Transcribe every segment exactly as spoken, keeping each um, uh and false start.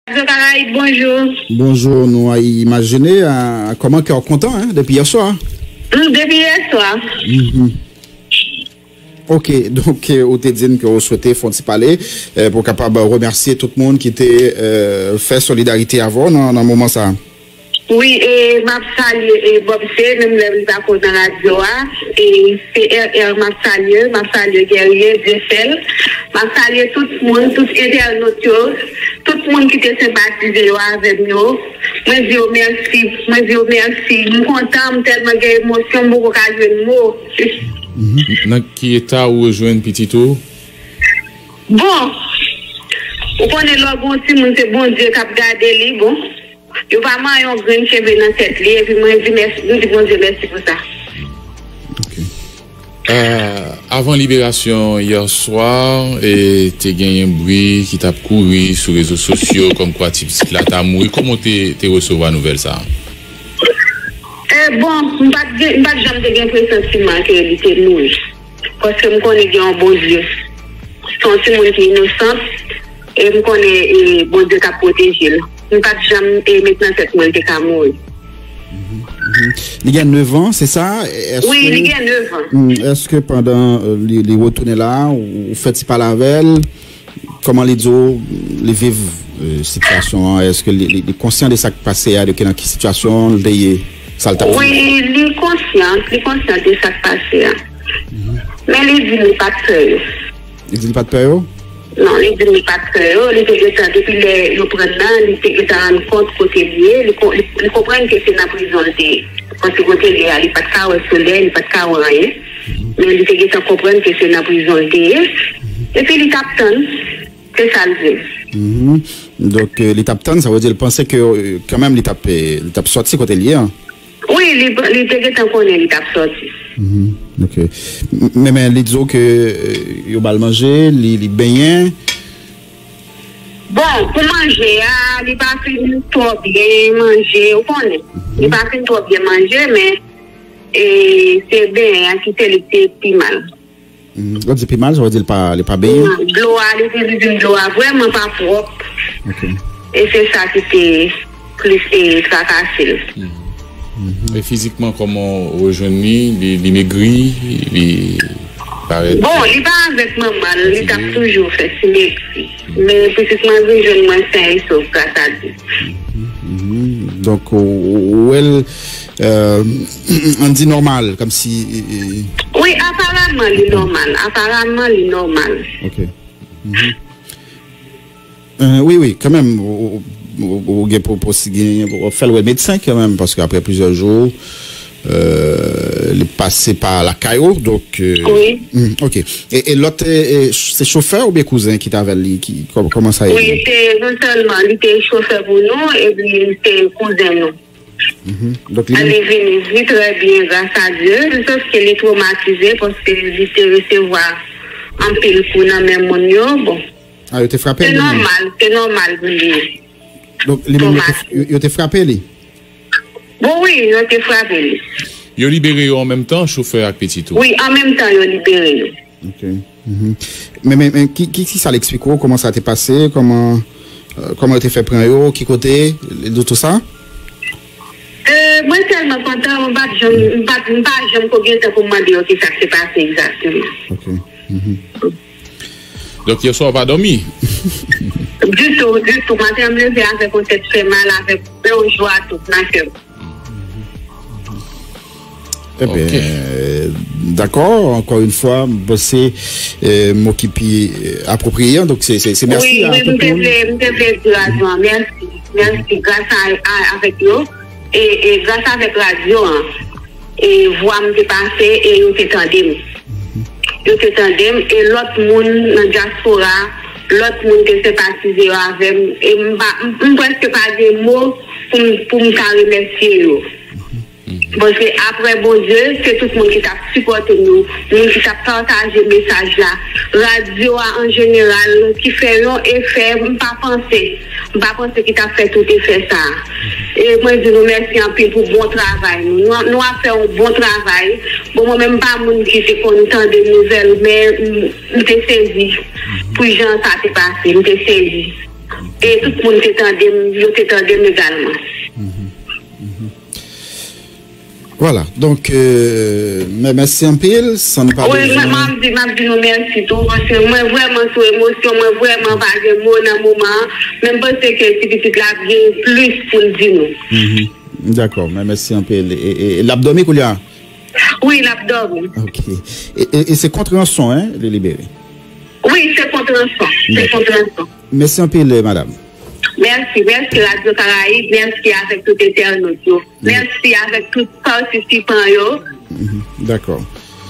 Radyo Karayib, bonjou. Bonjou, nou a imajine, a, kòman kè w kontan, en, depi yè swa? Mm, depi yè swa. Mhm. Ok, donk, eh, ou te di n ke ou swete fè yon ti pale, eh, pou w kapab remèsye tout moun ki te, eh, fè solidarite avè w nan, nan moman sa a. Wi, e m ap salye, e Bob C, menm lè li pa ko nan radyo a, e se R R m ap salye, m ap salye Guerrier, Dieuseul, m ap salye tout moun, tout entènot yo, tout moun ki te senpatize yo avè m yo. Mwen di yo mèsi, mwen di yo mèsi. M kontan, m tèlman gen emosyon, m poko ka jwenn mo. Mhm. Nan ki eta ou rejwenn pitit ou? Bon, ou konnen lè w gen yon timoun, se Bondye k ap gade li, bon. Yo pa manyen yon grenn cheve nan tèt li, epi mwen di mèsi, m di Bondye mèsi pou sa. Ok. Euh, avan liberasyon yè swa, e, te genyen bri ki t ap kouri sou rezo sosyo kòmkwa ti pitit la ta mouri. Kòman w te, te resevwa nouvèl sa a? E bon, m pa t gen, m pa t janm te gen presantiman ke li te mouri. Paske m konnen gen yon Bondye. Se yon timoun ki inosan, e m konnen, e, Bondye k ap pwoteje l. M pa t janm, e, met nan tèt mwen l te ka mouri. Mhm, mhm. Li gen nèf an, se sa? Wi, li gen nèf an. Hmm, èske pandan, euh, li, li retounen la, ou, ou fè ti pale avè l? Kòman li di w li viv, euh, sitiyasyon an? Èske li, li, li konsyan de sa k pase a, de ki, nan ki sitiyasyon l te ye? Sa l t ap viv? Wi, li konsyan, li konsyan de sa k pase a. Mhm. Men li di li pa t pè yo. Li di li pa t pè yo? Non, li di li pa t pè yo. Li te gentan, depi lè yo pran l nan, li te gentan rann kont kote l ye. Li ko-, li, li konprann ke se nan prizon l te ye. Paske kote l ye a, li pa t ka wè solèy, li pa t ka wè anyen. Men li te gentan konprann ke se nan prizon l te ye. Epi li t ap tann. Se sa l di. Mhm. Donk, euh, li t ap tann, sa vle di l panse ke, euh, kanmenm li t ap, euh, li t ap sòti kote l ye an. Wi, li, li te gentan konnen li t ap sòti. Mhm. Ok. M-, men, men li di w ke, euh, yo ba l manje, li, li benyen. Bon, pou manje a, li pa fin twò byen manje, ou konnen. Mhm. Li pa fin twò byen manje, men, e, se benyen an ki fè li te pi mal. Mhm. Lè w di pi mal, sa vle di li pa, li pa benyen? Non, dlo a, li te di dlo a vrèman pa pwòp. Ok. E se sa ki te plis, e, trakase l. Mhm. Mhm. E fizikman, kòman w rejwenn li? Li, li megri, li parèt... Bon, li pa avèk manman l, li t ap toujou fè ti megri. Men pitit mwen vin jwenn mwen sen e sof gras a Dye. Mhm, mhm. Donk, ou, ou, ou wè l, euh, ann di nòmal, kòmsi, e, e... Wi, aparaman li nòmal. Aparaman li nòmal. Ok. Mhm. Euh, wi, wi, kanmenm, ou, ou, ou, ou gen pou, pou si gen, w ap fè l wè medsen kanmenm, paske apre plizyè jou, euh, li pase pa lakay ou, donk, euh, wi. Hmm, ok. E, e lòt, e, e, se chofè oubyen kouzen ki t avè l, li, ki, kò-, kòman sa ye? Wi, se nou sèlman, li te chofè pou nou, epi li te kouzen nou. Mhm. Donk, li menm li vini, li trè byen, gras a Dye, sòf ke li twomatize, paske li te resevwa anpil kou nan men moun yo, bon. Ah, yo te frape l li menm? Se nòmal, se nòmal pou li. Donk, li menm, yo te, yo, yo te frape li? Bon, wi, yo te frape li. Yo libere yo an menm tan, chofè ak pitit ou? Wi, an menm tan, yo libere yo. Ok. Mhm. Men, men, men, ki, ki, ki sa l eksplike w? Kòman sa te pase? Kòman, euh, kòman yo te fè pran yo? Ki kote? Li di w tout sa? Euh, mwen tèlman kontan, mwen pa t janm, m pa t, m pa janm ko gen tan pou m mande yo ki sa k te pase egzakteman. Ok. Mhm. Donk, yè swa w pa dòmi? Ditou, ditou. Maten an, m leve avèk yon tèt fè mal, avèk yon jwa tout nan kè m. Ebyen, dakò, ankò yon fwa, m panse, eh, mo ki pi, eh, apwopriye an, donk se, se, se mèsi a tout moun. Wi, wi, m te vle, m te vle di radyo an mèsi. Mèsi, gras a, a, avèk yo, e, e gras avèk radyo an, e vwa m te pase, e yo te tande m. Yo te tande m, e lòt moun nan dyaspora, lòt moun te senpatize yo avè m, e m pa, m, m prèske pa gen mo pou m, pou m ka remèsye yo. Paske apre Bondye, se tout moun ki t ap sipòte nou, moun ki t ap pataje mesaj la, radyo a an jeneral, ki fè yon efè, m pa panse, m pa panse ki t ap fè tout efè sa a. E mwen di nou mèsi anpil pou bon travay nou. Nou, nou ap fè yon bon travay. Bon, mwen menm m pa moun ki te konn tande nouvèl, men m, m te sezi pou jan sa te pase, m te sezi. E tout moun te tande m, yo te tande m egalman. Vwala, donk, euh, mè, mèsi anpil, san nou pa bezwen. M ap di, m ap di nou mèsi tou, paske mwen vrèman sou emosyon, mwen vrèman pa gen mo nan moman an, men m panse ke ti pitit la ap gen plis pou l di nou. Dakò, mè, mèsi anpil. E, e, e l ap dòmi koulye a? Wi, l ap dòmi. Ok. E, e, e se kont ranson, en, li libere? Wi, se kont ranson. Se kont ranson. Mèsi anpil, madanm. Mèsi, mèsi Radyo Karayib, mèsi avèk tout entènot yo. Mèsi avèk tout patisipan yo. Dakò.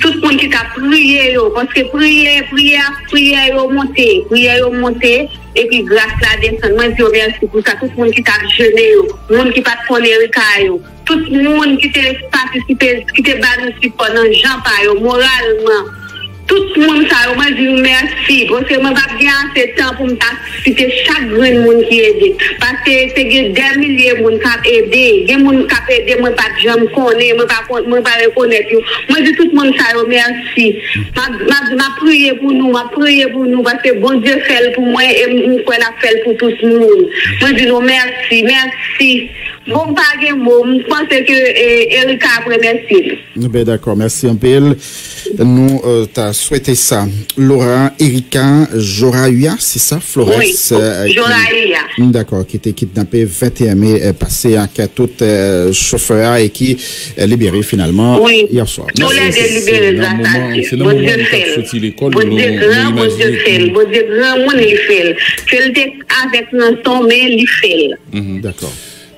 Tout moun ki t ap priye yo, paske priye, priye, priyè yo monte, priyè yo monte, epi gras la desann. Mwen di yo mèsi pou sa, tout moun ki t ap jene yo, moun ki pa t konn Erika yo, tout moun ki te patisipe, ki te ba nou sipò nan jan pa yo, moralman. Tout moun sa yo, mwen di nou mèsi, paske mwen p ap gen ase tan pou m ta site chak grenn moun ki ede. Paske te gen dè milye moun k ap ede. Gen moun k ap ede, mwen pa t janm konnen, mwen pa kon, mwen pa rekonèt yo. Mwen di tout moun sa yo mèsi. M ap, m ap, m ap priye pou nou, m ap priye pou nou, paske Bondye fè l pou mwen, e m, m kwè l ap fè l pou tout moun. Mwen di nou mèsi, mèsi. Bon, m pa gen mo, m panse ke, e, Erika ap remèsye l. Ben, dakò, mèsi anpil. Nou, euh, ta swete sa. Laura, Erika, Joraya, se sa, Flores, Wi, euh, ki, Joraya. Dakò, ki te kidnape venteyen me, euh, pase ak tout, euh, chofè a e ki, euh, libere finalman, wi, yè swa. Toulède libere, gras a Dye. Bondye fè l. Bondye gran, Bondye fè l. Bondye gran moun, li fè l. Ke l te avèk ranson, men li fè l. Dakò.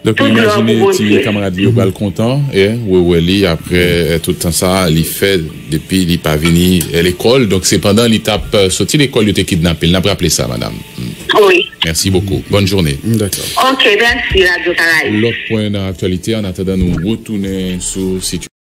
Donk, nou imajine ti kanmarad li yo pral kontan, e, wè, wè li, apre, e, tout tan sa, li fè, depi li pa vini, e, lekòl. Donk, se pandan li t ap, e, soti lekòl, yo te kidnape l. N ap raple sa, madanm. Wi. Merci beaucoup. Bonne journée. Dakò. Ok, mèsi, Radyo Karayib. Lòt pwen nan aktyalite, an atandan nou retounen sou sitiyasyon.